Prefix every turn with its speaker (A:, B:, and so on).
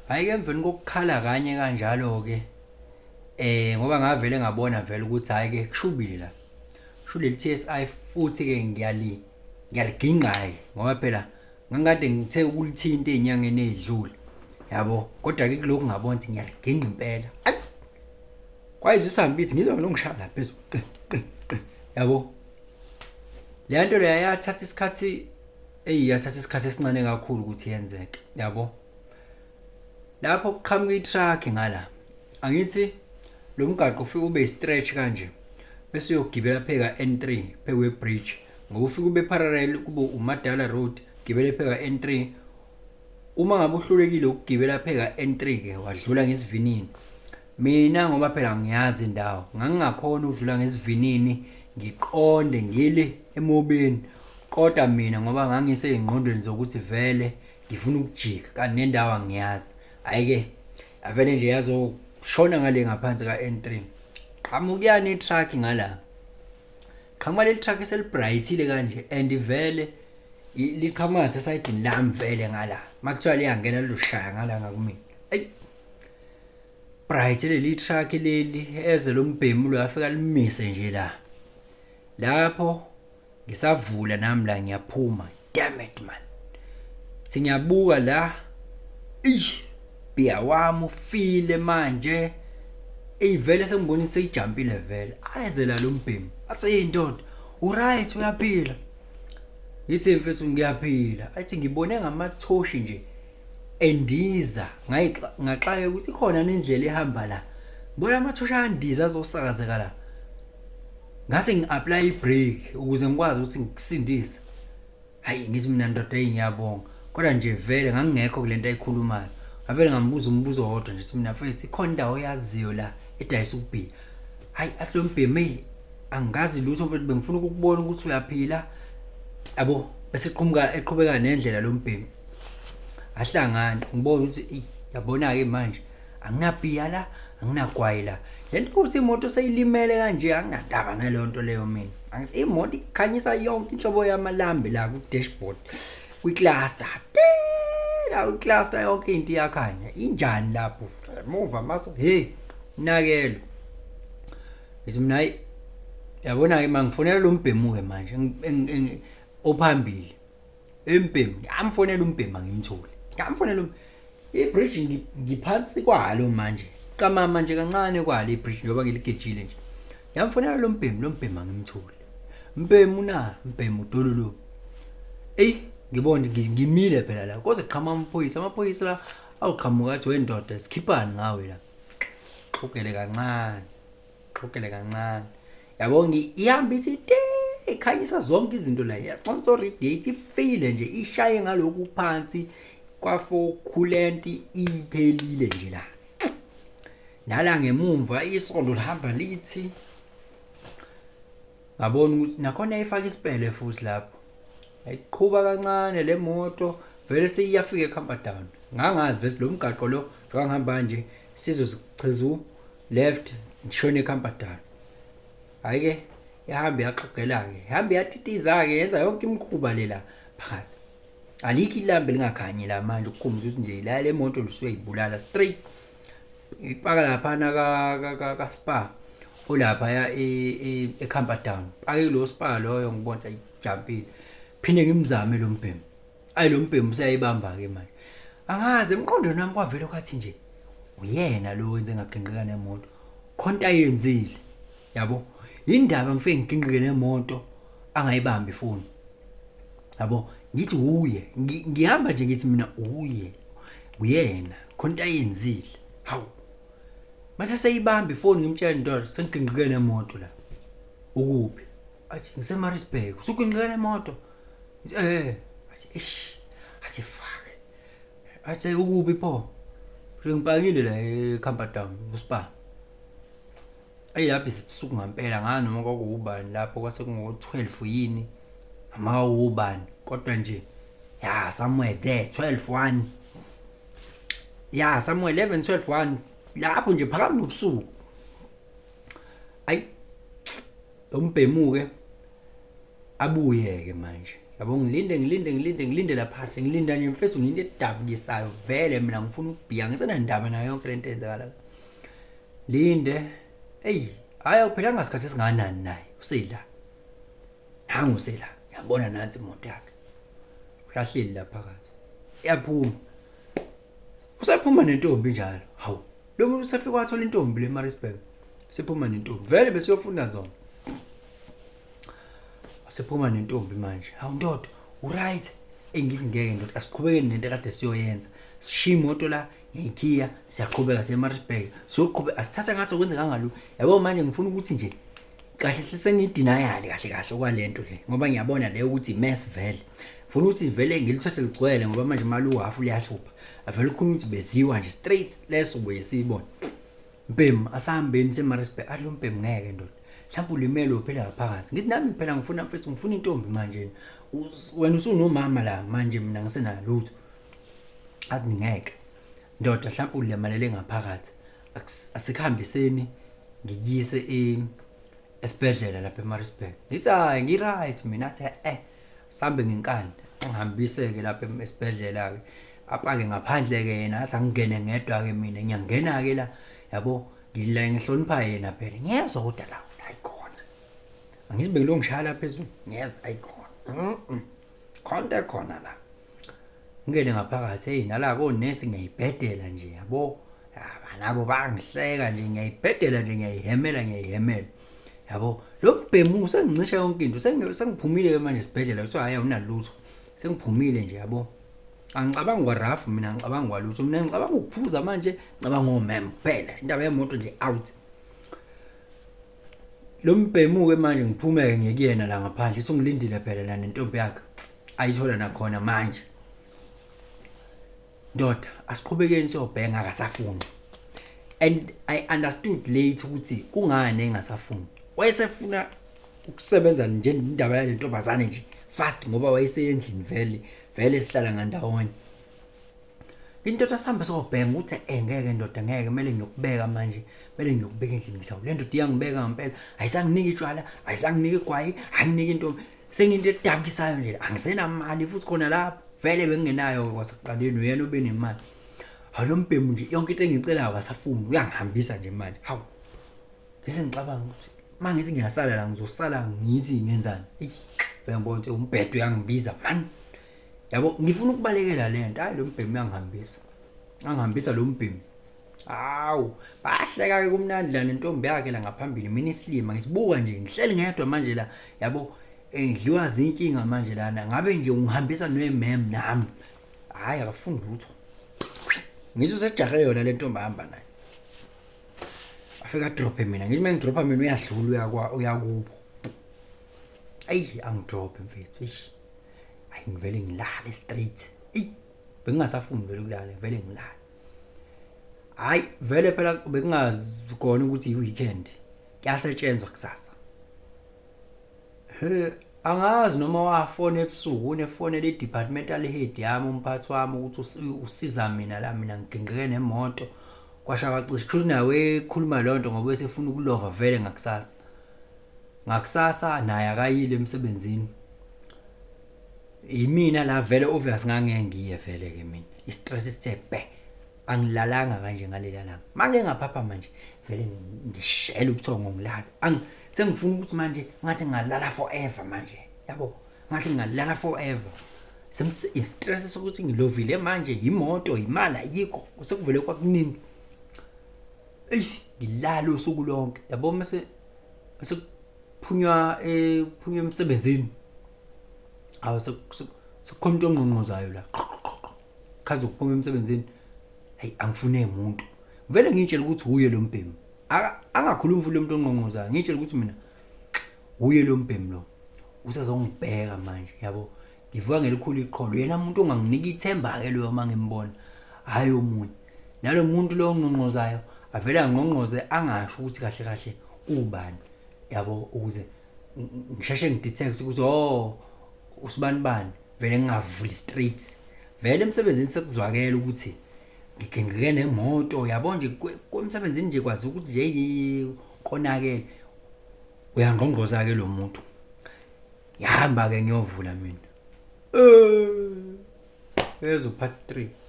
A: Hhayi-ke emveni kokukhala kanye kanjalo-ke ngoba ngavele ngabona vele ukuthi hhayi-ke kushubile la. Kusho leli T_S_I futhi-ke ngiyaligingqa-ke ngoba phela ngangikade ngithe ukulithinta ey'nyangeni ey'dlule, yabo. Kodwa-ke kulokhu ngabona ukuthi ngiyaligingqa impela. Ayi, kwayizwa ithi ngizwa ngilongishaya la phezulu qi qi qi, yabo. Leya nto leya yathatha isikhathi, eyi yathatha isikhathi esincane kakhulu ukuthi yenzeke, yabo. Lapho kuqhamuka i-truck ngala, angithi lo mgaqo ufike ube i-stretch kanje bese uyogibela phe ka-N3 phe kwe-bridge, ngoba ufike ube parallel kube uMadala Road, gibele phe ka-N3. Uma ngabe uhlulekile ukugibela phe ka-N3 ke wadlula ngesivinini. Mina ngoba phela ngiyazi indawo, ngangingakhona ukudlula ngesivinini ngiqonde ngile emobeni. Kodwa mina ngoba ngangisey'ngqondweni zokuthi vele ngifuna ukujika kanti nendawo angiyazi. Hhayi-ke yavele nje yazoshona ngale ngaphansi ka-N3. Qhamukuyani i-truck ngala. Qhamuka leli truck eselibrayithile kanje and vele liqhamuka ngasesayidini lami vele ngala. Makuthiwa liyangena lizoshaya ngala ngakumina. Eyi, bright leli truck leli, eze lo mbhemu lo afika limise nje la. Lapho ngisavula nami la ngiyaphuma. Damn it man. Singiyabuka la. Eish, bhiya wami ufile manje. Eyi vele sengibona seyijampile vele. Ayeze la lo mbhemu. Athi hey ndoda, uright uyaphila. Ngithi mfethu ngiyaphila. Athi ngibone ngamathoshi nje endiza, ngaxaka ukuthi ikhona nendlela ehamba la. Ngibona amathoshi ayandiza azosakazeka la. Ngase ngi-apply i-brake ukuze ngikwazi ukuthi ngikusindise. Hayi ngithi mina ndoda, eyi ngiyabonga. Kodwa nje vele ngangingekho kule nto ayikhulumayo. Ngavele ngambuza umbuzo owodwa nje ukuthi mina mfethu ikhona indawo oyaziyo la edayisa ubhiya. Hayi athi lo mbhemu, eyi angikazi lutho mfethu, bengifuna ukukubona ukuthi uyaphila. Yabo, bese eqhumuka eqhubeka nendlela lo mbhemu. Ahlangane ngibona ukuthi eyi yabona-ke manje anginabhiya la, anginagwayi la. Le nto ukuthi imoto seyilimele kanje anginandaba naleyo nto leyo mina. Angithi imoto ikhanyisa yonke inhlobo yamalambi la ku-dashboard, kwi-cluster. La kwi-cluster yonke into iyakhanya. Injani lapho? Emuva maso, hey, nakelo. Ngithi mina hayi, yabona-ke mangifonela lo mbhemu-ke manje ophambili. Embhemu, ngamfonela umbhemu angimtholi. Ngamfonela i-bridge ngiphansi kwalo manje. Qamama nje kancane kwalo i-bridge njengoba ngiligejile nje. Ngamfonela lo mbhemu, lo mbhemu angimtholi. Mbhemu na, mbhemu dololo. Eyi, ngibone ngimile phela la. Koze qhamuka amaphoyisa, amaphoyisa la awuqhamuka athi wendoda sikhiphani ngawe la. Xhugele kancane. Xhugele kancane. Yabo ihamba ithi te ikhanyisa zonke izinto la. Yaconsa radiator ifile nje ishaye ngalokhu phansi kwa-four coolant iphelile nje la. Nala ngemumva isondo lihamba lithi ngabona ukuthi nakhona ifaka isipele futhi lapho. Ayiqhuba kancane le moto vele seyiyafika eCamperdown. Ngangazi vese lo mgaqo lo njengoba ngihamba nje sizozichezu left ngishone eCamperdown. Hhayi-ke yahambe yaxhugela-ke, ihambe yatitiza-ke yenza yonke imikhuba le la phakathi. Alikho ilambu elingakhanyi la manje ukukhombisa ukuthi nje la le moto nje usuyayibulala straight. Ipaka laphana ka-Spar olaphaya eCamperdown. Pake kulo Spar loyo ngibona ukuthi ayijampile. Phinde ngimzame lo mbhemu. Ayi lo mbhemu useyayibamba-ke manje. Angazi emqondweni wami kwavele kwathi nje uyena lo wenze ngaginqika nemoto. Khona into ayenzile. Yabo? Yindaba ngifike ngiginqike nemoto angayibambi ifoni. Yabo? Ngithi uye, ngihamba nje ngithi mina uye. Uyena, khona into ayenzile. Hawu. Mase seyibamba ifoni ngimtshela ndoda sengiginqike nemoto la. Ukuphi? Athi ngiseMaritzburg. Usuginqike nemoto? Ngithi eh, athi eish. Athi fuck. Athi ukuphi pho? Ngipakile la eCamperdown kuSpar. Eyi lapho isebusuku ngampela ngazi noma kwakuwubani lapho kwase kungo-12 yini noma wubani kodwa nje ya somewhere there 12 1 ya somewhere 11 12 1 lapho nje phakathi nobusuku. Ayi lo mbhemu-ke abuye-ke manje. Yabo, ngilinde ngilinde ngilinde ngilinde lapha, sengilinda nje mfethu, ngiyinto edabukisayo vele mina, ngifuna ukubhiya, ngisenandaba nayo yonke lento eyenzakala. Linde, eyi, hhayi, awuphelanga sikhathi esingakanani naye usela, nangu usela, ngiyabona nansi imoto yakhe, uyahleli la phakathi, iyaphuma, usephuma nentombi njalo. Hawu, lo muntu usefike wathola intombi le Maritzburg, sephuma nentombi vele, besiyofuna zona, sephuma nentombi manje. Hawu ndoda, uright? Engithi ngeke ndoda, asiqhubekeni nento ekade siyoyenza, sishiya imoto la ngeyikhiya, siyaqhubeka siye eMaritzburg, siyoqhubeka, asithatha ngathi okwenzeka ngalo. Yabo, manje ngifuna ukuthi nje kahle hle sengiyidenial kahle kahle okwalento le, ngoba ngiyabona le ukuthi mess vele. Ngifuna ukuthi vele ngilithathe ligcwele, ngoba manje imali uhafu liyahlupha, avele ukhuluma ukuthi beziwa nje straight leso buye siyibone. Mbhemu, asihambeni seMaritzburg. Athi lo mbhemu, ngeke ndoda, mhlawumbe ulimele, uphela ngaphakathi. Ngithi nami phela ngifuna, mfethu, ngifuna intombi manje, wena usunomama la manje, mina ngisenalutho. Athi ngeke ndoda, mhlawumbe ulimalele ngaphakathi, asikuhambiseni ngikuyise esibhedlela lapha eMaritzburg. Ngithi hayi, ngi-right mina. Athi sambe ngenkani, angihambise-ke lapha esibhedlela-ke, apake ngaphandle-ke yena, athi angingene ngedwa-ke. Mina ngiyangena-ke la, yabo, ngila ngihlonipha yena phela, ngiyezwa kodwa la hayi khona, angithi bengilo ngishaya lapha phezulu, ngiyezwa hayi khona, khona into ekhona la. Ngingene ngaphakathi, hey, nala konesi ngiyayibhedela nje, yabo, nabo bangihleka nje, ngiyayibhedela nje, ngiyayihemela, ngiyayihemela, yabo. Lo mbhemu usengincisha yonke into, sengiphumile-ke manje esibhedlela, kuthiwa hhayi, awunalutho, sengiphumile nje, yabo. Angicabanga kwarafu mina, angicabanga kwalutho mina, ngicabanga ukuphuza manje, ngicabanga omem kuphela, indaba yemoto nje out. Lo mbhemu-ke manje, ngiphume-ke ngiyekuyena la ngaphandle, uthi ungilindile phela la nentombi yakhe ayithola nakhona manje. Ndoda, asiqhubekeni siyobhenga, akasafuni. And I understood late ukuthi kungani engasafuni, wayesefuna ukusebenza nje indaba yale ntombazane nje fast, ngoba wayeseyendlini vele vele, sihlala ngandawonye. Indoda, sihambe sobhenga, ukuthi ngeke ndoda, ngeke, kumele ngiyokubeka manje, kumele ngiyokubeka endlini. Ngisawu, le ndoda iyangibeka ngempela, ayisanginiki itshwala, ayisanginiki igwayi, ayinginiki intombi, sengiyinto edabukisayo nje, angisenamali futhi khona lapho vele bengingenayo kwasekuqaleni, uyena obenemali. Hawu, lo mbhemu nje yonke into engiyicelayo akasafuni, uyangihambisa nje manje. Hawu, ngise ngicabanga ukuthi uma ngithi ngiyasala la, ngizosala ngithi ngenzani? Eyi, vele ngibona ukuthi umbhedo uyangibiza mani, yabo, ngifuna ukubalekela le nto. Hayi, lo mbhemu uyangihambisa, angihambisa lo mbhemu. Hawu, bahleka-ke kumnandi la nentombi yakhe la ngaphambili, mina isilima ngisibuka nje, ngihleli ngedwa manje la, yabo, ngidliwa zinkinga manje lana, ngabe nje ungihambisa noyemem nami. Hhayi, akafuni lutho, ngisho usejahe yona le ntombi ahamba nayo. Afike adrophe mina, ngithi uma ngidropha mina uyadlula, uyakubo. Eyi, angidrophe mfethu, eish, hayi, ngivele ngilale straight. Eyi, bengingasafuni vele ukulala, vele ngilale. Hhayi vele phela bekungazikona ukuthi i-weekend, kuyasetshenzwa kusasa. He, angazi noma wafona ebusuku, unefonela i-departmental head yami, umphathi wami, ukuthi usiza mina la, mina ngigingqike nemoto kwasha kwacisha. Kusho ukuthi nawe ekhuluma leyo nto ngoba esefuna ukulova vele ngakusasa. Ngakusasa naye akayile emsebenzini, yimina la vele, obvious ngangeke ngiye vele-ke mina, i-stress sithe bhe, angilalanga kanje ngalela langa. Manje ngaphapha manje vele, ngishela ubuthongo, ngilala, sengifuna ukuthi manje ngathi ngingalala forever manje, yabo, ngathi ngingalala forever. I-stress sokuthi ngilovile manje, imoto, imali ayikho, sekuvele kwakuningi. Eyi, ngilala usuku lonke, yabo. Mase sekuphunywa, kuphunywa emsebenzini, awu, sekukhona umuntu ongqongqozayo la, khazi ukuphuma emsebenzini. Hayi, angifune umuntu vele, ngitshela ukuthi uye lo mbhemu, angakhulumi futhi lo muntu ongqongqozayo, ngitshela ukuthi mina uye lo mbhemu lo usezongibheka manje, yabo. Ngivuka ngelikhulu iqholo, yena umuntu onganginika ithemba-ke loyo uma ngimbona, hhayi omunye. Nalo muntu lo ongqongqozayo avele angqongqoze, angasho ukuthi kahle kahle ubani, yabo, ukuze ngisheshe ngidetect ukuthi oh, usibani bani, vele ngingavuli straight. Vele emsebenzini sekuzwakela ukuthi ngigingqike nemoto, yabo nje, emsebenzini nje kwazi ukuthi nje konakele. Uyangqongqoza-ke lo muntu, ngihamba-ke ngiyovula mina. Ezo part 3.